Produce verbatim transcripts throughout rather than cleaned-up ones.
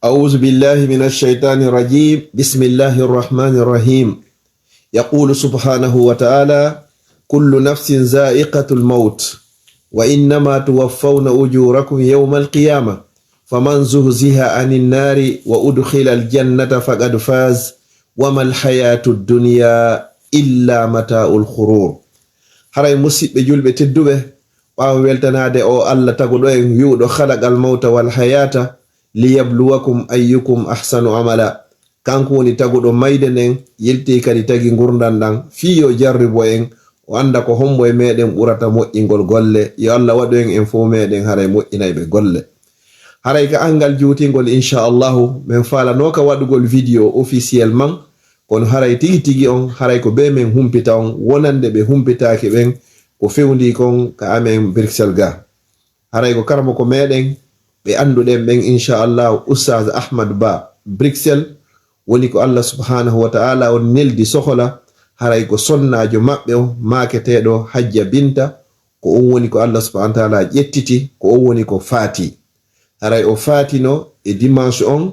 أعوذ بالله من الشيطان الرجيم. بسم الله الرحمن الرحيم. يقول سبحانه وتعالى: كل نفس ذائقة الموت وإنما توفون أجوركم يوم القيامة فمن زحزح عن النار وأدخل الجنة فقد فاز وما الحياة الدنيا إلا متاع الغرور. Haray musiɓɓe julɓe tedduɓe, ɓaawo weltanaade o Allah taguɗo en, wi'uɗo: خلق الموت والحياة ليبلوكم أيكم أحسن عملا. Kanko woni taguɗo mayde nden, yilti kadi tagi ngurndan ɗan, fii yo jarribo en, o annda ko hombo e meɗen ɓurata moƴƴingol golle. Yo Allah waɗu en, en fow meɗen haray moƴƴinayɓe golle. Haray ka anngal juutingol, inchallahu, men faalanooka waɗugol video officiellement, kono haray tigi tigi on, haray ko be men humpita on, wonande ɓe humpitaaki ɓen ko fewndii kon ka amen Bruxelles ga. Haray ko karamoko meɗen ɓe annduɗen ɓen, inchallahu, Oustaz Ahmad Ba, Bruxelles, woni ko Allah subhanahu wa ta'ala on neldi sohola. Haray ko sonnaajo maɓɓe o maaketeeɗo Hajja Binta, ko on woni ko Allah subhanahu wa ta'ala ƴettiti, ko on woni ko faati. Haray o faatino e dimanche on,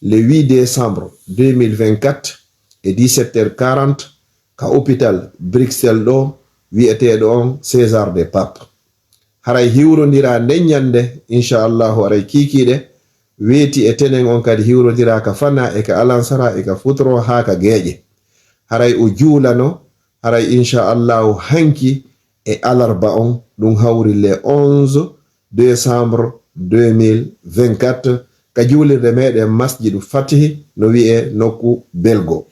le huit décembre deux mille vingt-quatre, e dix-sept heures quarante, ka hôpital Bruxelles ɗo, wi'eteeɗo on César des Papes. Haray hiwrondiraa nden ñannde, inchallahu, haray kiikiiɗe weeti e tenen on kadi hiwrondiraa ka fana e ka alansara e ka futuro haa ka geeƴe. Haray o juulano, haray inchallahu hanki e alarba on, ɗum hawri le onze décembre deux mille vingt-quatre, ka juulirde meɗen Masjidu Fatihi, no wi'e nokku Belgo.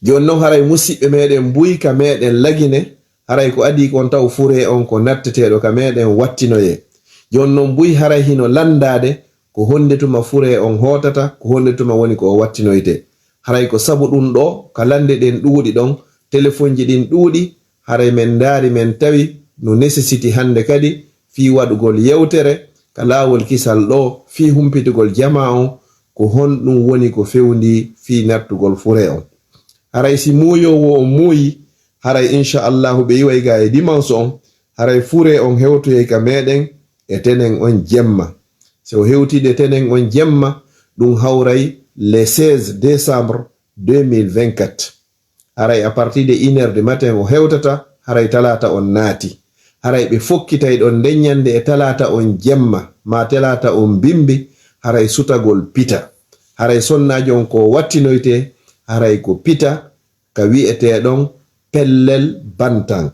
Jooni non, haray musiɓɓe meɗen mbuy ka meɗen lagine, haray ko adii kon taw furee on ko natteteeɗo ka meɗen wattinoyee. Jooni non, mbuy haray hino lanndaade ko honde tuma furee on hootata, ko honde tuma woni ko o wattinoytee. Haray ko sabu ɗum ɗo, ka lannde ɗen ɗuuɗi ɗon, telefonji ɗin ɗuuɗi, haray men ndaari, men tawi no nécessité hannde kadi fii waɗugol yewtere ka laawol kisal ɗo, fii humpitugol jamaa on, ko honɗum woni ko fewndii fii nattugol furee on. Haray si muuyoowo on muuyi, haray inchallahu ɓe iway ga e dimanche on, haray furee on hewtoyay ka meɗen e tenen on jemma. Si o hewtiiɗo e tenen on jemma, ɗum hawray le seize décembre deux mille vingt-quatre. Haray à partir de une heure du matin o hewtata, haray talaata on naati. Haray ɓe fokkitay ɗon nden ñannde e talaata on jemma, maa talaata on mbimbi, haray sutagol pita. Haray sonnaajo on ko wattinoytee, haray ko pita ka wi'eteeɗon Pellel Bantan.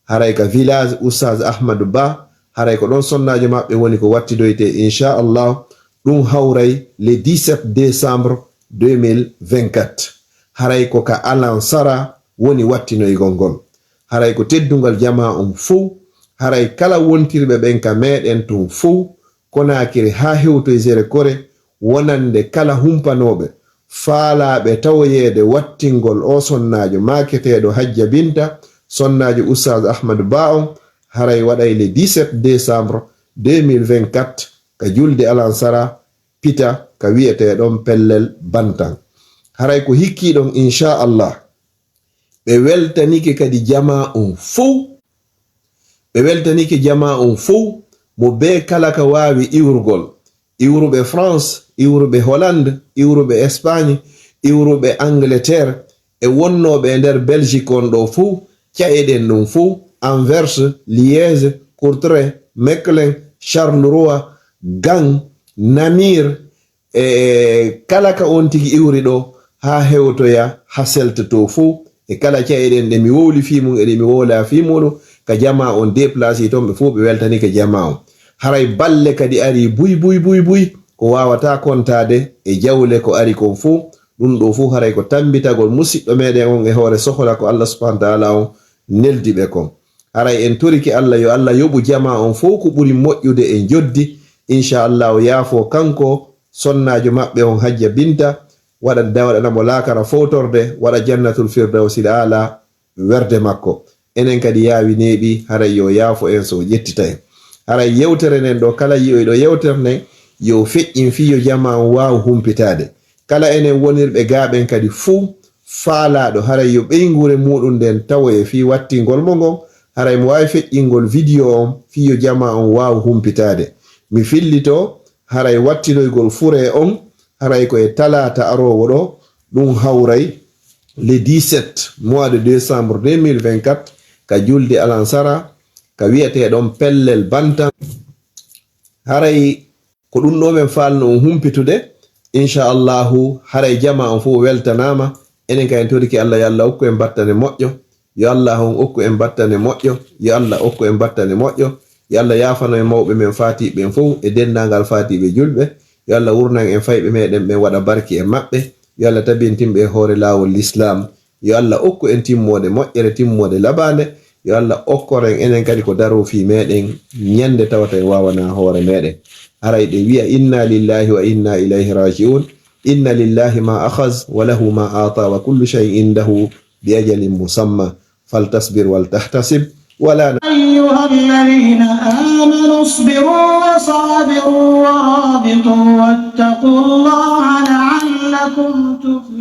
Haray ka village Oustaz Ahmadou Ba, haray ko ɗon sonnaajo maɓɓe woni ko wattidoytee, inchallah. Ɗum hawray le dix-sept décembre deux mille vingt-quatre. Haray ko ka alansara woni wattinoygol ngol. Haray ko teddungal jamaa on fow, haray kala wontirɓe ɓen ka meɗen tun fow, Konaakiri haa hewtoy Zere Kore, wonande kala humpanooɓe, faalaaɓe tawoyeede wattingol oo sonnaajo maaketeeɗo Hajja Binta, sonnaajo Oustaz Ahmadu Ba on, haray waɗay le dix-sept décembre deux mille vingt-quatre ka julde alansara, pita ka wi'eteeɗon Pellel Bantan. Haray ko hikkii ɗon, inchallah. Ɓe weltanike kadi jamaa on fow. Ɓe weltanike jamaa on fow, mo bee kala ka waawi iwrugol. Iwruɓe France, iwruɓe Hollande, iwruɓe Espagne, iwruɓe Angleterre, e wonnooɓe e nder Belgique on ɗoo fow, ca'e ɗen ɗon fow, Anvers, Liège, Courtrai, Mechlin, Charleroi, Gand, Namur, e kala ka on tigi iwri ɗoo, haa hewtoya, haa seltotoo fow, e kala ca'e ɗen ɗe mi wowli fii mum e ɗe mi wowlaa fii muɗum, ka jamaa on déplacé ton, ɓe fow ɓe weltanike jamaa on. Haray balle kadi arii buy, buy, buy, buy, ko waawataa kontaade e jawle ko ari kon fow. Ɗum ɗoo fow haray ko tammbitagol musiɗɗo meɗen on e hoore sohola ko Allah subhanahu wa ta'ala on neldi ɓe kon. Haray en torike Allah, yo Allah yoɓu jamaa on fow ko ɓuri moƴƴude e njoddi. Inchallahu, yaafo kanko sonnaajo maɓɓe on, Hajja Binta, waɗa, waɗana mo laakara fowtorde, waɗa Jannatul Firdawsil Aala werde makko. Enen kadi yaawi neeɓi, haray yo yaafo en so o ƴettita en. Haray yewtere nden ɗoo, kala yi'oyɗo yewtere nden, yo feƴƴin fii yo jamaa on waawu humpitaade. Kala enen wonirɓe gaa ɓen kadi fow, faalaaɗo haray yo ɓeynguure muuɗum nden tawoye fii wattingol mo ngon, haray mo waawi feƴƴingol video on fii yo jamaa on waawu humpitaade. Mi fillitoo, haray wattinoygol furee on, haray ko e talaata aroowo ɗo, ɗum hawray le dix-sept mois de décembre deux mille vingt-quatre, ka julde alansara, ka wi'etee ɗon Pellel Bantan. Haray ko ɗum ɗo men faalno on humpitude. Inchallahu, haray jamaa on fof weltanaama. Enen kay en torike Allah, yo Allah okku en battane moƴƴo. Yo Allah on okku en battane moƴƴo. Yo Allah okku en battane moƴƴo. Yo Allah yaafano en mawɓe men faatiiɓe ɓen fof e denndaangal faatiiɓe julɓe. Yo Allah wurnan en fayɓe meɗen ɓen, waɗa barki e maɓɓe. Yo Allah tabintin ɓe e hoore laawol Lislaam. Yo Allah okku en timmoode moƴƴere, timmoode labaande. Yo Allah okkor en enen kadi ko daroo fii meɗen ñande tawata en waawanaa hoore meɗen. Haray ɓe wi'a, "Inna lillahi wa inna ilayhi raji'un. Inna lillahi ma akhaz wa lahu ma ata wa kullu shay'in indahu bi ajalin musamma. Faltasbir wal tahtasib wa la na-" أيها الذين آمنوا اصبروا وصابروا ورابطوا واتقوا الله لعلكم تفلحون.